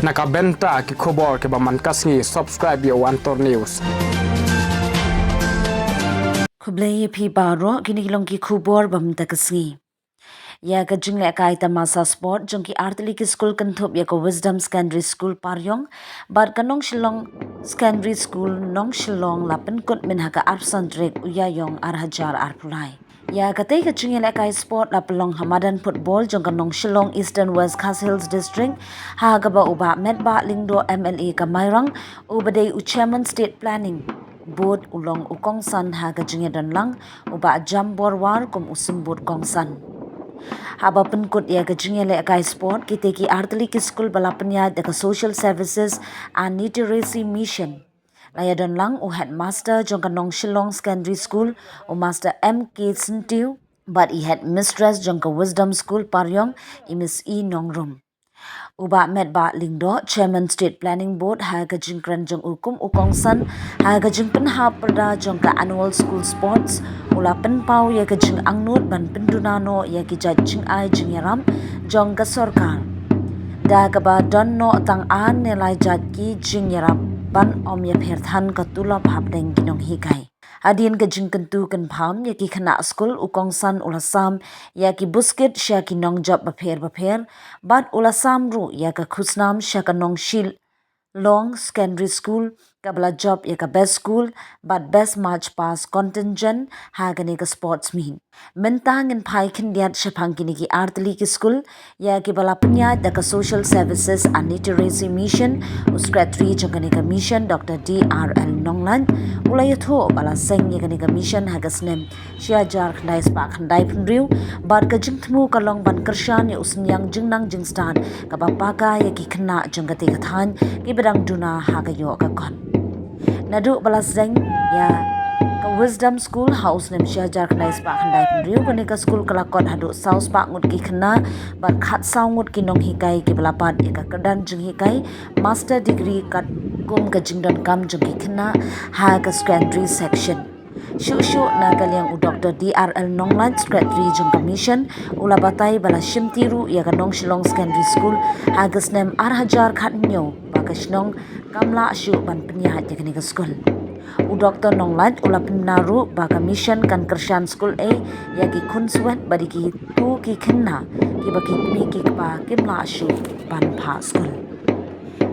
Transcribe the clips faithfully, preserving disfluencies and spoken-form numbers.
Na ka bynta ki khubor kiba man ka sngi, subscribe ïa u Antor News. Khublei ïa phi baroh, kine ki long ki khubor ba mynta ka sngi. Ïa ka jinglehkai tamasa sport jong ki artylli ki skul kynthup ïa ka Wisdom Secondary School Pariong bad ka Nongshillong Secondary School Nongshillong la pynkut mynha ka arphew san tarik u Ïaïong ar hajar arphew lai. Ïa katei ka jingïalehkai sport la pynlong ha madan football jong ka Nongshillong Eastern West Khasi Hills District, ha kaba u Bah Metbah Lyngdoh M L A ka Mairang, uba dei u Chairman State Planning Board, u long u kongsan ha ka jingïadonlang, u Bah Jambor War kum u symbud kongsan. Haba pynkut ïa ka jingïalehkai sport, kitei ki artylli ki skul ba la pynïaid da ka Social Services and Literacy Mission, la ïadonlang u headmaster jong ka Nongshillong Secondary School, u Master M K Syntiew, bad i headmistress jong ka Wisdom School Pariong, i Miss E Nongrum. U Bah Metbah Lyngdoh, Chairman State Planning Board, ha ka jingkren jong u kum u kongsan ha ka jingpynhap pyrda jong ka Annual School Sports, u la pynpaw ïa ka jingangnud ban pynduna noh ïa ki jait jingai jingïarap jong ka sorkar, da kaba don noh tang ar ne lai jait ki jingïarap ban ym ïapher than ka tulop hapdeng ki nonghikai. Hadien ka jingkyntu kynpham ïa ki khynnah skul, u kongsan u la sam ïa ki buskit sha ki nongjop bapher bapher, bad u la sam ruh ïa ka khusnam sha ka Nongshillong Secondary School, kaba la jop ïa ka Best School bad Best March Past Contingent ha kane ka sports meet. Mynta ngin phai khyndiat shaphang kine ki artylli ki skul, ïa kiba la pynïaid da ka Social Services and Literacy Mission. U Secretary jong kane ka mission, Doctor D R L Nonglait, u la ïathuh ba la seng ïa kane ka mission ha ka snem shi hajar khyndai spah khyndai phew hynriew, bad ka jingthmu ka long ban kyrshan ïa u synñiang jingnang jingstad kaba paka ïa ki khynnah jong katei ka thaiñ kiba dang duna ha ka ïoh ka kot. Naduh ba la seng ïa ka Wisdom School ha u snem shi hajar khyndai spah khyndai phew hynriew, kane ka skul ka la kot haduh saw spah ngut ki khynnah bad khatsaw ngut ki nonghikai kiba la bat ïa ka kyrdan jinghikai Master Degree katkum ka jingdonkam jong ki khynnah ha ka secondary section. Shuh shuh na ka liang u Doctor D R L Nonglait, Secretary jong ka mission, u la batai ba la shimti ruh ïa ka Nongshillong Secondary School ha ka snem ar hajar khathynñiew ba ka shnong kam lah shuh ban pynïaid ïa kane ka skul. U Doctor Nonglait u la pynbna ruh ba ka mission kan kyrshan skul ei ïa ki khunswet bad ïa kito ki khynnah kiba ki kmie ki kpa kim lah shuh ban phah skul.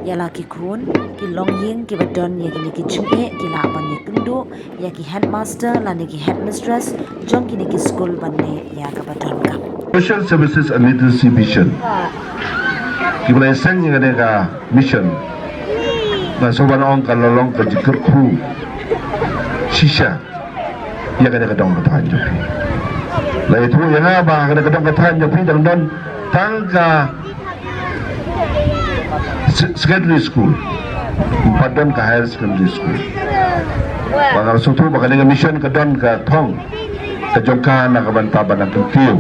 Ïa la ki khun, ki longïing kiba don ïa kine ki jingeh ki lah ban ïakynduh ïa ki headmaster lane ki headmistress jong kine ki skul ban leh ïa kaba donkam. Social Services and Literacy Mission. Kiba la ïaseng ïa kane ka mission, nga sngewbha ban ong ka la long ka jingkyrkhu shisha ïa kane ka dong ka thaiñ jong phi. La ïathuh ïa nga ba kane ka dong ka thaiñ jong phi dang don tang ka se-, secondary school, ym pat don ka higher secondary school. Ba nga sngewthuh ba kane ka mission ka don ka thong ka jong ka na ka bynta ban kyntiew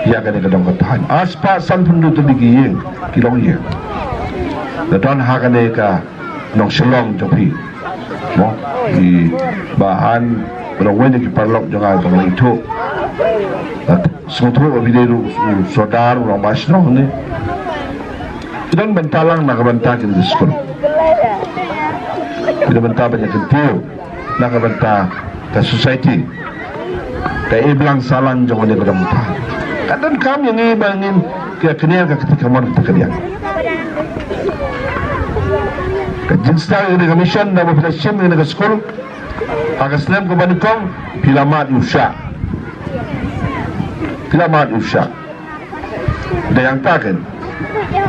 ïa kane ka dong ka thaiñ. Ar spah san phew hynriew tylli ki ïing, ki longïing, la don ha kane ka Nongshillong jong phi. Mo, i Bah Han, ba long uwei na ki paralok jong nga ba nga la ithuh. Nga sngewthuh ba phi dei ruh u sordar, u rangbah shnong ne. Phi don bynta lang na ka bynta kine ki skul. Phi don bynta ban ïakyntiew na ka bynta ka society. Ka imlang sahlang jong kane ka dong ka thaiñ. Ka donkam ïa ngi ba ngin ïa knieh ka kti kamon kata ka liang. Ka jingstad ïa kane ka mission, naba phi la shim ïa kane ka skul ha ka snem kaba nyngkong, phi la mad ïa u shah. Phi la mad ïa u shah. Da ïa kata kein,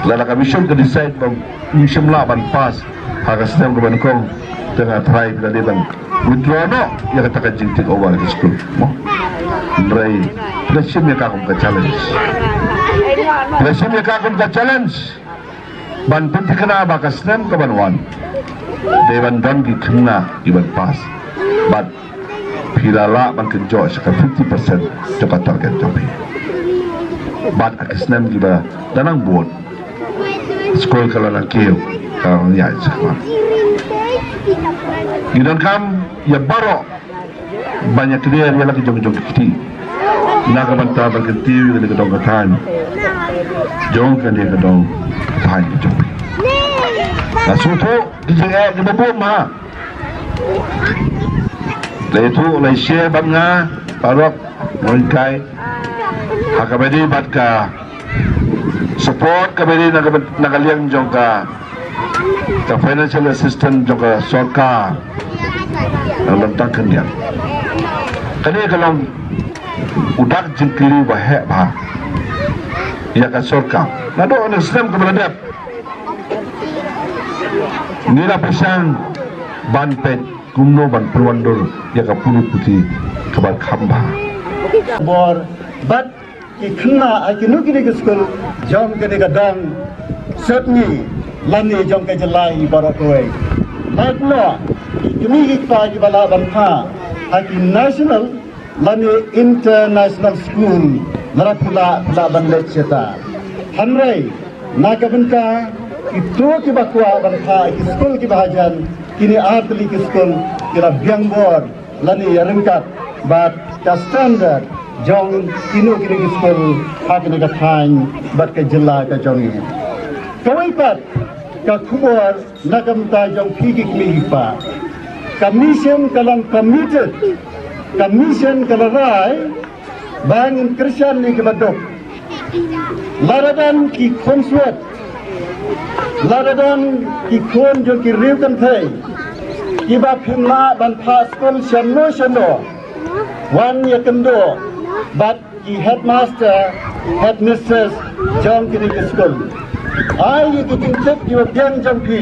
lada ka mission ka decide ba ngim shym lah ban pass ha ka snem kaba nyngkong, te nga tharai phi la dei ban withdraw noh ïa kata ka jingtick over ka skul, mo. Hynrei phi la shim ïa ka kum ka challenge. Phi la shim ïa ka kum ka challenge ban pynthikna ba ka snem kaban wan dei ban don ki khynnah kiban pass. Bad phi la lah ban kynjoh sha ka fifty percent jong ka target jong phi. Bad ha ki snem kiba la nang bud, skul ka la nang kiew, ka la nang ïaid shakhmat. Ngi donkam ïa baroh ban ïa clear ïa la ki jong jong ki kti na ka bynta ban kyntiew ïa kane ka dong ka thaiñ jong kane ka dong ka thaiñ ka jong phi. Nga sngewthuh ki jingeh kiba bun ma. Lei tu lei share bad nga parok mon kai. Ha kaba dei bad ka support kaba dei na ka, na ka liang jong ka, ka financial assistance jong ka sorkar. Na lam tang khyndiat. Kane ka long u dak jingkylli ba heh bha ïa ka sorkar. Naduh na snem kaba la dep ngi la pyrshang ban peit kumno ban pynwandur ïa ka pule puthi kaba kham bha. Bor bad ki khynnah ha kino kino ki skul jong kane ka dong Sutngi lane jong ka jylla hi baroh kawei. Lait noh ki kmie ki kpa kiba lah ban phah ha ki national lane international school, lada phi lah, phi lah ban leit shata. Hynrei na ka bynta kito kiba kwah ban phah ki skul kiba hajan, kine ar tylli ki skul ki la biang bor lane ïa ryngkat bad ka standard jong kino kino ki skul ha kane ka thaiñ bad ka jylla ka jong ngi. Kawei pat ka khubor na ka bynta jong phi ki kmie ki kpa. Ka mission ka long committed, ka mission ka la rai ba ngin kyrshan ïa kiba duk. Lada don ki khun swet, lada don ki khun jong ki riew kynthei kiba phim lah ban phah skul shano shano, wan ïakynduh bad ki headmaster, headmistress jong kine ki skul. Ai ïa ki jingtip kiba biang jong phi,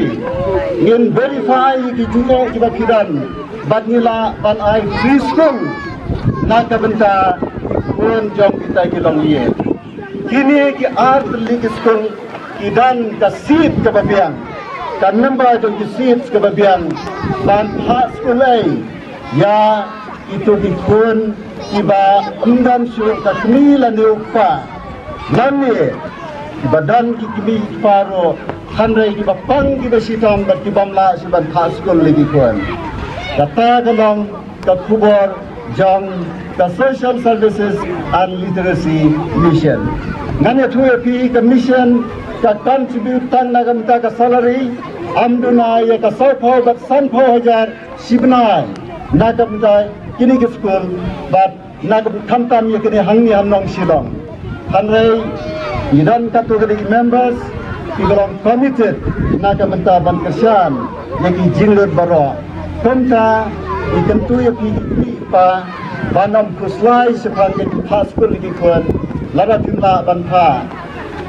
ngin verify ïa ki jingeh kiba phi don bad ngi lah ban ai free school na ka bynta ki khun jong kita ki longïing. Kine ki ar tylli ki skul ki don ka seat kaba biang, ka number jong ki seats kaba biang ban phah skul ei ïa kito ki khun kiba ym don shuh ka kmie lane u kpa. Lane kiba don ki kmie ki kpa ruh hynrei kiba pang kiba shitom bad ki bym lah shuh ban phah skul ïa ki khun. Kata ka long ka khubor jong ka Social Services and Literacy Mission. Ngan ïathuh ïa phi, ka mission ka contribute tang na ka bynta ka salary, ym duna ïa ka sawphew bad sanphew hajar shi bnai na ka bynta kine ki skul bad na ka, khamtam ïa kine hangne ha Nongshillong. Hynrei ngi don katto katne ki members kiba long committed na ka bynta ban kyrshan ïa ki jinglut baroh. Kumta ngi kyntu ïa phi ki kmie ki kpa ban ym khuslai shaphang ka jingphah skul ïa ki khun. Lada phim lah ban phah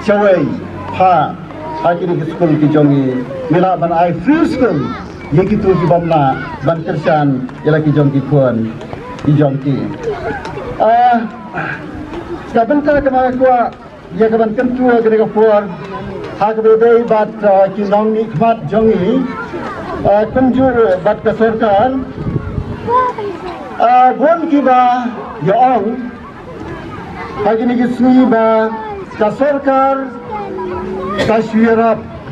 shawei, phah ha kine ki skul ki jong ngi, ngi lah ban ai free school ïa kito ki bym lah ban kyrshan ïa la ki jong ki khun ki jong ki. Ah, ka bynta kaba nga kwah ïa ka ban kyntu ha kane ka por ha kaba ïadei bad, ah, ki nongmihkhmat jong ngi, ah, kumjuh bad ka sorkar. Ah, bun kiba ïa ong ha kine ki sngi ba ka sorkar ka shu ïarap